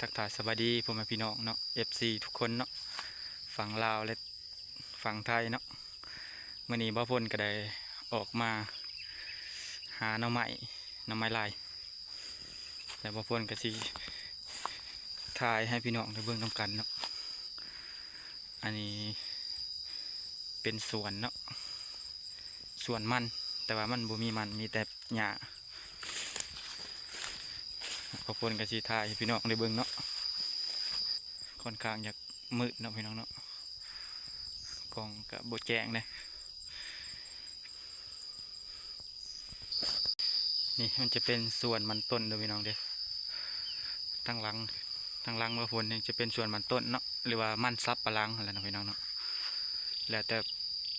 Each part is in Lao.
ທັກທາຍສະບາຍດີພໍ່ແມ່ພີ່ນ້ອງເນາະ ເອັຟຊີ ທຸກຄົນເນາະ ຝັ່ງລາວ ແລະ ຝັ່ງໄທເນາະ. ມື້ນີ້ບ່າວພົນກໍໄດ້ອອກມາຫາໜໍ່ໄມ້ ໜໍ່ໄມ້ໄລ່ ແລ້ວບ່າວພົນກໍຊິຖ່າຍໃຫ້ພີ່ນ້ອງໄດ້ເບິ່ງນຳກັນເນາະ. ອັນນີ້ເປັນສວນເນາະ ສວນມັນ ແຕ່ວ່າມັນບໍ່ມີມັນ ມີແຕ່ຫຍ້າ. ບ່າວພົນກໍຊິຖ່າຍໃຫ້ພີ່ນ້ອງໄດ້ເບິ່ງເນາະ. ຂ້ອນຂ້າງຢາກມືດເນາະພີ່ນ້ອງເນາະ ກ້ອງກໍບໍ່ແຈ້ງເດ້. ນີ້ມັນຈະເປັນສວນມັນຕົ້ນເດີພີ່ນ້ອງເດີ. ທາງຫຼັງ ທາງຫຼັງບ່າວພົນນີ້ຈະເປັນສວນມັນຕົ້ນເນາະ ຫຼືວ່າມັນສັບປະຫຼັງຫັ້ນແຫຼະເນາະພີ່ນ້ອງເນາະ. ແລ້ວແຕ່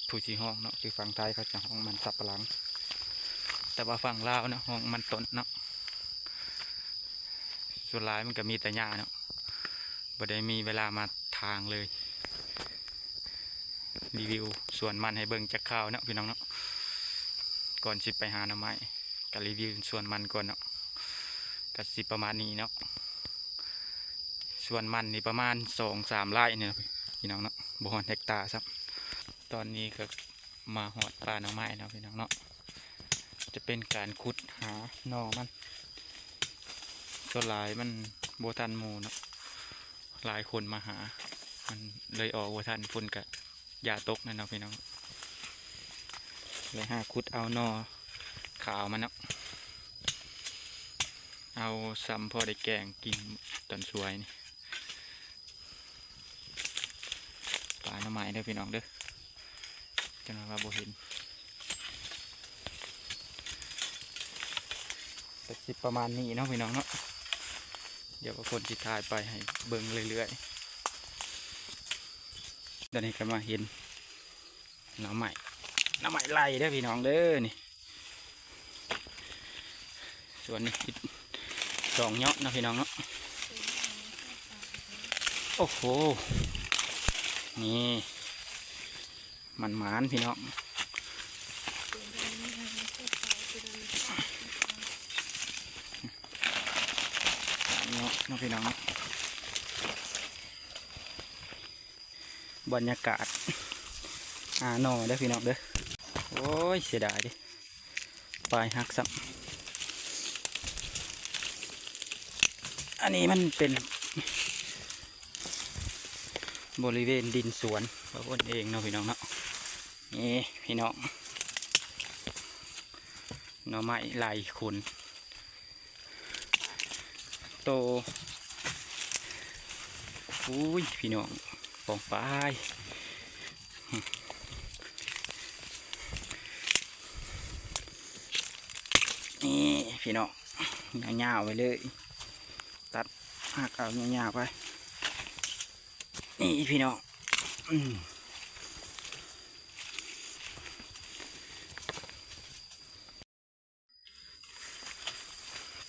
ຜູ້ຊິຮ້ອງເນາະ ຄືຝັ່ງໄທເຂົາຈະຮ້ອງມັນສັບປະຫຼັງ ແຕ່ວ່າຝັ່ງລາວເນາະ ຮ້ອງມັນຕົ້ນເນາະ. ສ່ວນຫຼາຍມັນກໍມີແຕ່ຫຍ້າເນາະ ບໍ່ໄດ້ມີເວລາມາຖາງເລີຍ. ຣີວິວສວນມັນໃຫ້ເບິ່ງຈັກຄາວເນາະພີ່ນ້ອງເນາະ. ກ່ອນຊິໄປຫາໜໍ່ໄມ້ ກໍຣີວິວສວນມັນກ່ອນເນາະ. ກໍຊິປະມານນີ້ເນາະ ສວນມັນນີ້ປະມານສອງສາມໄຮ່ນີ້ເນາະພີ່ນ້ອງເນາະ ບໍ່ຮອດເຮັກຕາຊ້ຳ. ຕອນນີ້ກໍມາຮອດປ່າໜໍ່ໄມ້ເນາະພີ່ນ້ອງເນາະ ຈະເປັນການຂຸດຫາໜໍ່ມັນ. ສ່ວນຫຼາຍມັນບໍ່ທັນໝູ່ເນາະ ຫຼາຍຄົນມາຫາ ມັນເລີຍອອກບໍ່ທັນ ຝົນກະຢ່າຕົກແນ່ເນາະພີ່ນ້ອງ. ເລີຍຫາຂຸດເອົາໜໍ່ຂາວມັນເນາະ ເອົາສ່ຳພໍໄດ້ແກງກິນຕອນສວຍນີ້. ປ່າໜໍ່ໄມ້ເດີພີ່ນ້ອງເດີ ຈັກໜ້ອຍວ່າບໍ່ເຫັນ. ກໍຊິປະມານນີ້ເນາະພີ່ນ້ອງເນາະ ດຽວບ່າວພົນຊິຖ່າຍໄປໃຫ້ເບິ່ງເລື້ອຍໆ. ດຽວນີ້ກໍມາເຫັນໜໍ່ໄມ້ ໜໍ່ໄມ້ໄລ່ເດີພີ່ນ້ອງເດີ. ນີ້ສວນນີ້ສອງເຍາະເນາະພີ່ນ້ອງເນາະ. ໂອ້ໂຫ ນີ້ມັນໝານພີ່ນ້ອງ ສາມເຍາະເນາະພີ່ນ້ອງເນາະ. ບັນຍາກາດຫາໜໍ່ເດີພີ່ນ້ອງເດີ. ໂອ້ຍ ເສຍດາຍເດ້ ປາຍຫັກຊ້ຳ. ອັນນີ້ມັນເປັນບໍລິເວນດິນສວນບ່າວພົນເອງເນາະພີ່ນ້ອງເນາະ. ນີ້ພີ່ນ້ອງ ໜໍ່ໄມ້ໄລ່ຂົນ ໂຕ ໂອ້ຍ ພີ່ນ້ອງ ປອງປາຍ. ນີ້ພີ່ນ້ອງ ຍາວໆໄປເລີຍ ຕັດຫັກເອົາຍາວໆໄປ. ນີ້ພີ່ນ້ອງ ອືມ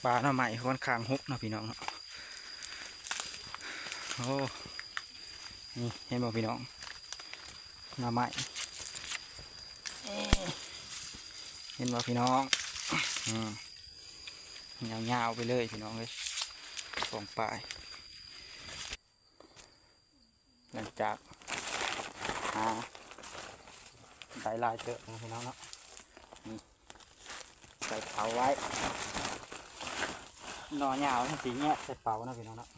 ປ່າໜໍ່ໄມ້ຂ້ອນຂ້າງຮົກເນາະພີ່ນ້ອງເນາະ. ໂອ້ ນີ້ເຫັນບໍ່ພີ່ນ້ອງ ໜໍ່ໄມ້ ເຫັນບໍ່ພີ່ນ້ອງ. ອືມ ຍາວໆໄປເລີຍພີ່ນ້ອງເອີຍ ປອງປາຍ. ຫຼັງຈາກຫາໄດ້ຫຼາຍເຕີບເນາະພີ່ນ້ອງເນາະ ນີ້ໃສ່ເປົາໄວ້ ໜໍ່ຍາວມັນຊິແຍກໃສ່ເປົາເນາະພີ່ນ້ອງເນາະ.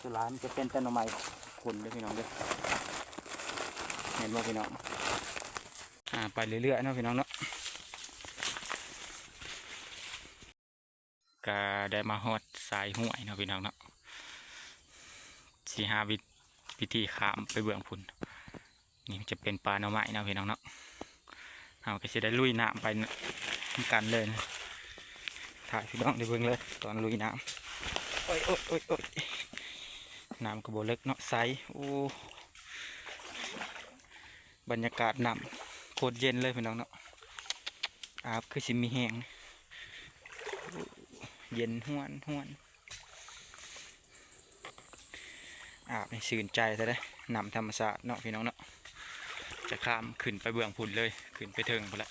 ສ່ວນຫຼາຍມັນຈະເປັນແຕ່ໜໍ່ໄມ້ຂົນເດີພີ່ນ້ອງເດີ ເຫັນບໍ່ພີ່ນ້ອງ. ອ່າ ໄປເລື້ອຍໆເນາະພີ່ນ້ອງເນາະ. ກະໄດ້ມາຮອດຊາຍຫ້ວຍເນາະພີ່ນ້ອງເນາະ ຊິຫາວິ ວິທີຂ້າມໄປເບື້ອງພຸ້ນ. ນີ້ຈະເປັນປ່າໜໍ່ໄມ້ເນາະພີ່ນ້ອງເນາະ. ເຮົາກໍຊິໄດ້ລຸຍນ້ຳໄປນຳກັນເລີຍ ຖ່າຍໃຫ້ພີ່ນ້ອງໄດ້ເບິ່ງເລີຍຕອນລຸຍນ້ຳ. ໂອ້ຍ ໂອ້ຍ ໂອ້ຍ ໂອ້ຍ ນ້ຳກໍບໍ່ເລິກເນາະ ໃສ. ໂອ້ ບັນຍາກາດນ້ຳໂຄດເຢັນເລີຍພີ່ນ້ອງເນາະ ອາບຄືຊິມີແຮງ ເຢັນຮວນໆ ອາບໃຫ້ຊື່ນໃຈຊະເດ້ ນ້ຳທຳມະຊາດເນາະພີ່ນ້ອງເນາະ. ຈະຂ້າມຂຶ້ນໄປເບື້ອງພຸ້ນເລີຍ ຂຶ້ນໄປເທິງພຸ້ນແຫຼະ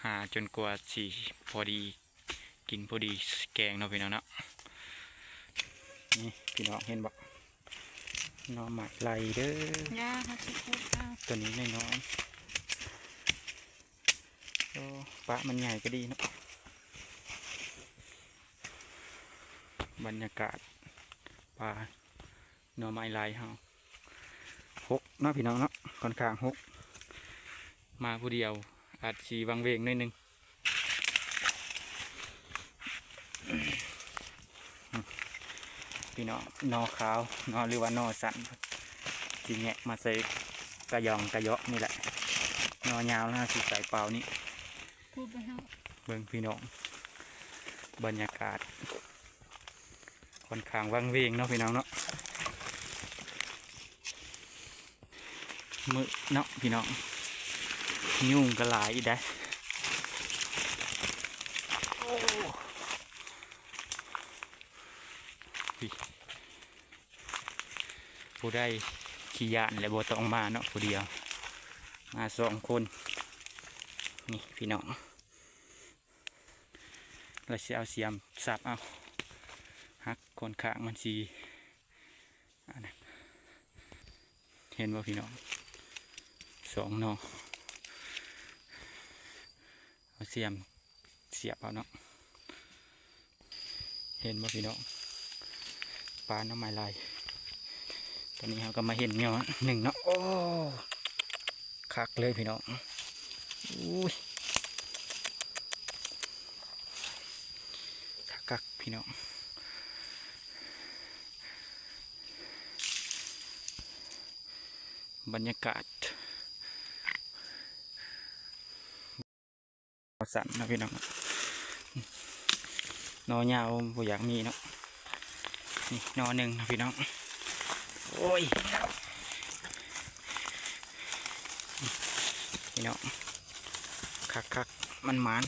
ຫາຈົນກວ່າຊິພໍດີ ກິນພໍດີແກງເນາະພີ່ນ້ອງເນາະ. ນີ້ພີ່ນ້ອງເຫັນບໍ່? ໜໍ່ໄມ້ໄລ່ເດີ ຢ່າ ເຮົາຊິຂຸດເອົາ ຕົວນີ້ນ້ອຍໆ. ໂອ້ ປະມັນໃຫຍ່ກໍດີເນາະ. ບັນຍາກາດປ່າໜໍ່ໄມ້ໄລ່ເຮົາ ຮົກເນາະພີ່ນ້ອງເນາະ ຂ້ອນຂ້າງຮົກ. ມາຜູ້ດຽວອາດຊິວັງເວງໜ້ອຍໜຶ່ງ. ພີ່ນ້ອງ ໜໍ່ຂາວເນາະ ຫຼືວ່າໜໍ່ສັ້ນ ຊິແງະມາໃສ່ກະຢອງກະເຍາະນີ້ແຫຼະ. ໜໍ່ຍາວລະຊິໃສ່ເປົ່ານີ້. ເບິ່ງພີ່ນ້ອງ ບັນຍາກາດຂ້ອນຂ້າງວັງເວງເນາະພີ່ນ້ອງເນາະ. ມືດເນາະພີ່ນ້ອງ ຍຸງກໍຫຼາຍອີກໄດ໋. ໂອ້ ພີ່ ຜູ້ໃດຂີ້ຢ້ານແລ້ວບໍ່ຕ້ອງມາເນາະ ຜູ້ດຽວ ມາສອງຄົນ. ນີ້ພີ່ນ້ອງ ແລ້ວຊິເອົາສຽມສັບເອົາ ຫັກຂ້ອນຂ້າງມັນຊິ ອັນນັ້ນ ເຫັນບໍ່ພີ່ນ້ອງ? ສອງໜໍ່ ເອົາສຽມສຽບເອົາເນາະ. ເຫັນບໍ່ພີ່ນ້ອງ? ປ່າໜໍ່ໄມ້ໄລ່. ຕອນນີ້ເຮົາກໍມາເຫັນໜໍ່ໜຶ່ງເນາະ. ໂອ້ ຄັກເລີຍພີ່ນ້ອງ. ໂອ້ຍ ຄັກໆ ພີ່ນ້ອງ. ບັນຍາກາດ ສັ້ນເນາະພີ່ນ້ອງ. ໜໍ່ຍາວບໍ່ຢາກມີເນາະ. ນີ້ໜໍ່ໜຶ່ງເນາະພີ່ນ້ອງ. ໂອ້ຍ ພີ່ນ້ອງ ຄັກໆ ມັນໝານ.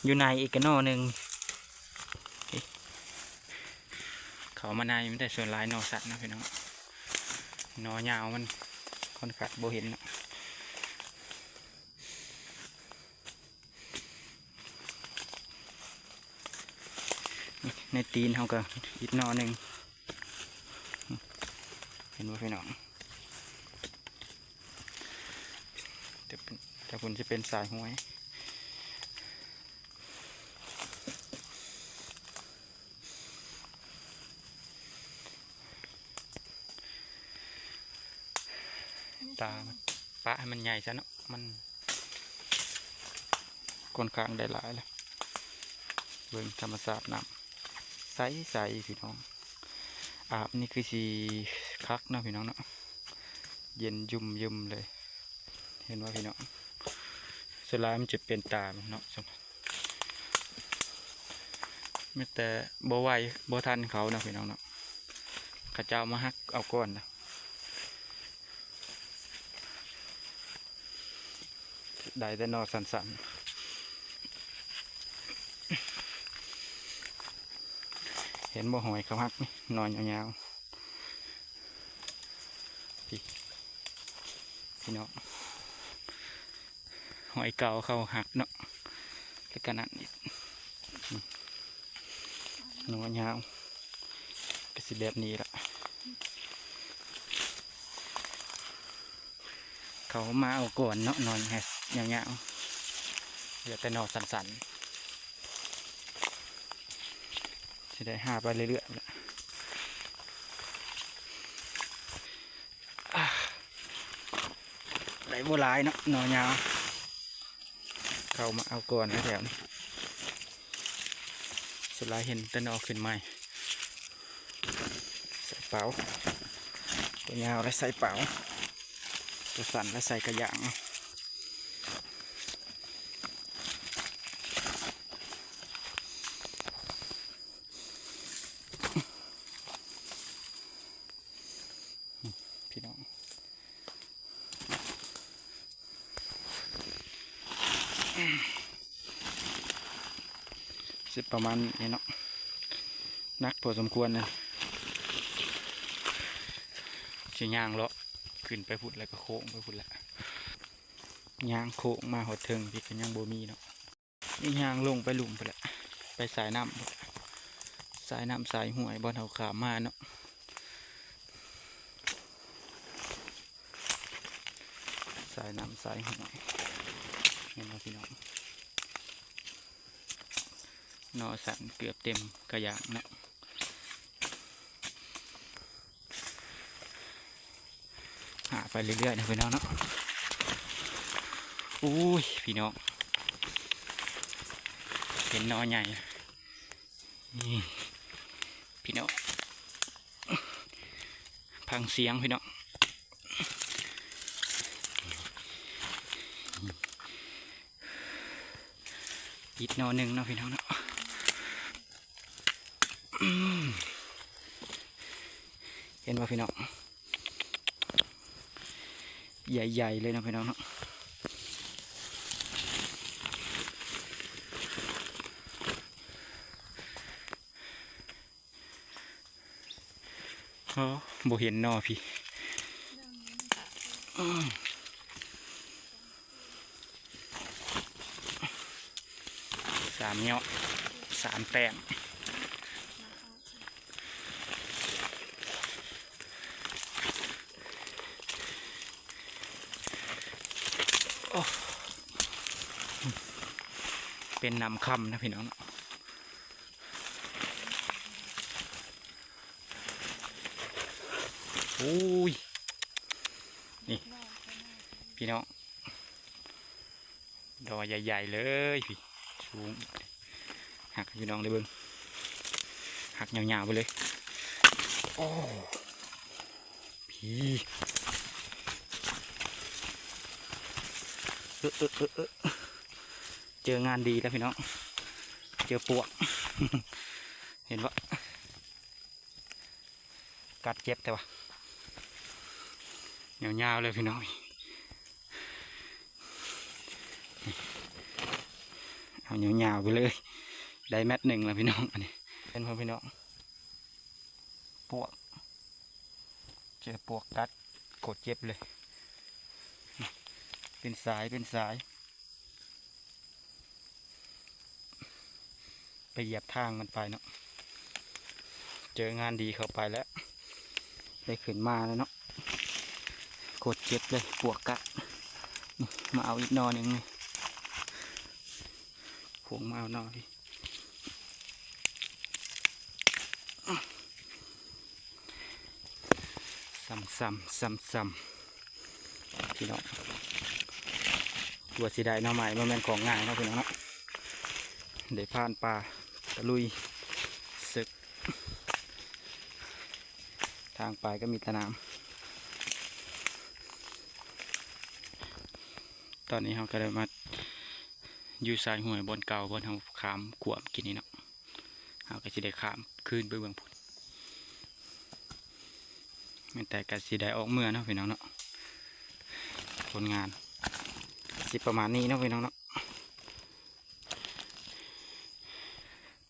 ຢູ່ໃນອີກກະໜໍ່ໜຶ່ງ. ເຂົ້າມາໃນມັນໄດ້ສ່ວນຫຼາຍໜໍ່ສັ້ນເນາະພີ່ນ້ອງ. ໜໍ່ຍາວມັນຂ້ອນຂ້າງບໍ່ເຫັນເນາະ. ໃນຕີນເຮົາກໍອີກໜໍ່ໜຶ່ງ ເຫັນບໍ່ພີ່ນ້ອງ? ແຕ່ເພິ່ນ ແຕ່ເພິ່ນຈະເປັນສາຍຫ້ວຍ. ຕາມັນ ປະໃຫ້ມັນໃຫຍ່ຊະເນາະ ມັນຂ້ອນຂ້າງໄດ້ຫຼາຍແລ້ວ. ເບິ່ງທຳມະຊາດນ້ຳໃສໆ ພີ່ນ້ອງ. ອາບນີ້ຄືຊິຄັກເນາະ ພີ່ນ້ອງເນາະ ເຢັນຫຍຸ້ມໆ ເລີຍ. ເຫັນບໍ່ພີ່ນ້ອງ? ສ່ວນຫຼາຍມັນຈະເປັນຕາມັນເນາະ. ມີແຕ່ບໍ່ໄຫວ ບໍ່ທັນເຂົາເນາະ ພີ່ນ້ອງເນາະ. ເຂົາເຈົ້າມາຫັກເອົາກ່ອນນະ. ໄດ້ແຕ່ໜໍ່ສັ້ນໆ. ເຫັນບໍ່? ຫອຍເຂົາຫັກນີ້ ໜໍ່ຍາວໆ ພີ່ ພີ່ນ້ອງ. ຫອຍເກົ່າເຂົາຫັກເນາະ ແລ້ວກໍນັ້ນອີກ ໜໍ່ຍາວ ກໍຊິແບບນີ້ລະ. ເຂົາມາເອົາກ່ອນເນາະ ໜໍ່ຍາວໆ ເຫຼືອແຕ່ໜໍ່ສັ້ນໆ. ຊິໄດ້ຫາໄປເລື້ອຍໆ ແຫຼະ. ໄດ້ບໍ່ຫຼາຍເນາະ ໜໍ່ຍາວ ເຂົາມາເອົາກ່ອນແຖວນີ້. ສ່ວນຫຼາຍເຫັນແຕ່ໜໍ່ຂຶ້ນໃໝ່. ໃສ່ເປົາ ຕົວຍາວແລ້ວໃສ່ເປົາ ຕົວສັ້ນແລ້ວໃສ່ກະຢາງ. ພີ່ນ້ອງ ຊິປະມານນີ້ເນາະ ໜັກພໍສົມຄວນນະ. ຊິຍ່າງເລາະຂຶ້ນໄປພຸ້ນ ແລ້ວກໍໂຄ້ງໄປພຸ້ນແຫຼະ. ຍ່າງໂຄ້ງມາຮອດເທິງພີ້ກໍຍັງບໍ່ມີເນາະ. ນີ້ຍ່າງລົງໄປລຸ່ມພຸ້ນແຫຼະ ໄປສາຍນ້ຳພຸ້ນແຫຼະ. ສາຍນ້ຳສາຍຫ້ວຍບ່ອນເຮົາຂ້າມມາເນາະ ສາຍນ້ຳສາຍຫ້ວຍ ເຫັນບໍ່ພີ່ນ້ອງ? ໜໍ່ສັນເກືອບເຕັມກະຢາງເນາະ. ຫາໄປເລື້ອຍໆ ນະພີ່ນ້ອງເນາະ. ໂອ້ຍ ພີ່ນ້ອງ ເຫັນໜໍ່ໃຫຍ່ ນີ້ພີ່ນ້ອງ ຟັງສຽງພີ່ນ້ອງ. ອີກໜໍ່ໜຶ່ງເນາະພີ່ນ້ອງເນາະ. ເຫັນບໍ່ພີ່ນ້ອງ? ໃຫຍ່ໆ ເລີຍເນາະພີ່ນ້ອງເນາະ. ໂອ້ ບໍ່ເຫັນໜໍ່ພີ່. ສາມເຍາະ ສາມແຕ້ມ. ໂອ້ ເປັນນ້ຳຄຳນະພີ່ນ້ອງເນາະ. ໂອ້ຍ ນີ້ພີ່ນ້ອງ ໜໍ່ໃຫຍ່ໆ ເລີຍພີ່ ສູງ ຫັກໃຫ້ພີ່ນ້ອງໄດ້ເບິ່ງ ຫັກຍາວໆ ໄປເລີຍ. ໂອ້ ພີ້ ເອີ ເອີ ເອີ ເອີ ເຈີງານດີແລ້ວພີ່ນ້ອງ ເຈີປວກ ເຫັນບໍ່? ກັດເຈັບແຕ່ວ່າ ຍາວໆ ເລີຍພີ່ນ້ອງ ເອົາຍາວໆ ໄປເລີຍ ໄດ້ແມັດໜຶ່ງແລ້ວພີ່ນ້ອງ. ອັນນີ້ເຫັນບໍ່ພີ່ນ້ອງ? ປວກ ເຈີປວກກັດ ໂຄດເຈັບເລີຍ ເປັນສາຍ ເປັນສາຍ. ໄປຢຽບທາງມັນໄປເນາະ ເຈີງານດີເຂົ້າໄປແລ້ວ ໄດ້ຂຶ້ນມາແລ້ວເນາະ. ໂຄດເຈັບເລີຍ ປວກກັດ. ນີ້ ມາເອົາອີກໜໍ່ໜຶ່ງນີ້ ໂຄ້ງມາເອົາໜໍ່ພີ້. ຊ້ຳໆ ຊ້ຳໆ ພີ່ນ້ອງ ກວ່າຊິໄດ້ໜໍ່ໄມ້ບໍ່ແມ່ນຂອງງ່າຍເນາະພີ່ນ້ອງເນາະ. ໄດ້ຜ່ານປ່າຕະລຸຍເສິກ ທາງໄປກໍມີແຕ່ນ້ຳ. ຕອນນີ້ເຮົາກໍໄດ້ມາຢູ່ຊາຍຫ້ວຍບ່ອນເກົ່າ ບ່ອນເຮົາຂ້າມຂວາມກີ້ນີ້ເນາະ. ເຮົາກໍຊິໄດ້ຂ້າມຄືນໄປເບື້ອງພຸ້ນ ແມ່ນແຕ່ກໍຊິໄດ້ອອກເມືອເນາະພີ່ນ້ອງເນາະ. ຜົນງານຊິປະມານນີ້ເນາະພີ່ນ້ອງເນາະ.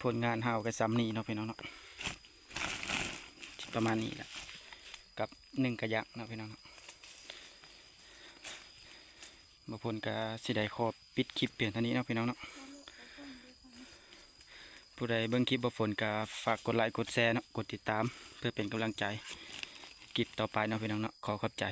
ຜົນງານເຮົາກໍສ່ຳນີ້ເນາະພີ່ນ້ອງເນາະ ປະມານນີ້ແຫຼະ ກັບໜຶ່ງກະຢາງເນາະພີ່ນ້ອງເນາະ. ບ່າວພົນກໍຊິໄດ້ຂໍປິດຄລິບພຽງເທົ່ານີ້ເນາະພີ່ນ້ອງເນາະ. ຜູ້ໃດເບິ່ງຄລິບບ່າວພົນກໍຝາກກົດໄລກົດແຊເນາະ ກົດຕິດຕາມ ເພື່ອເປັນກຳລັງໃຈຄລິບຕໍ່ໄປເນາະພີ່ນ້ອງເນາະ. ຂໍຂອບໃຈ.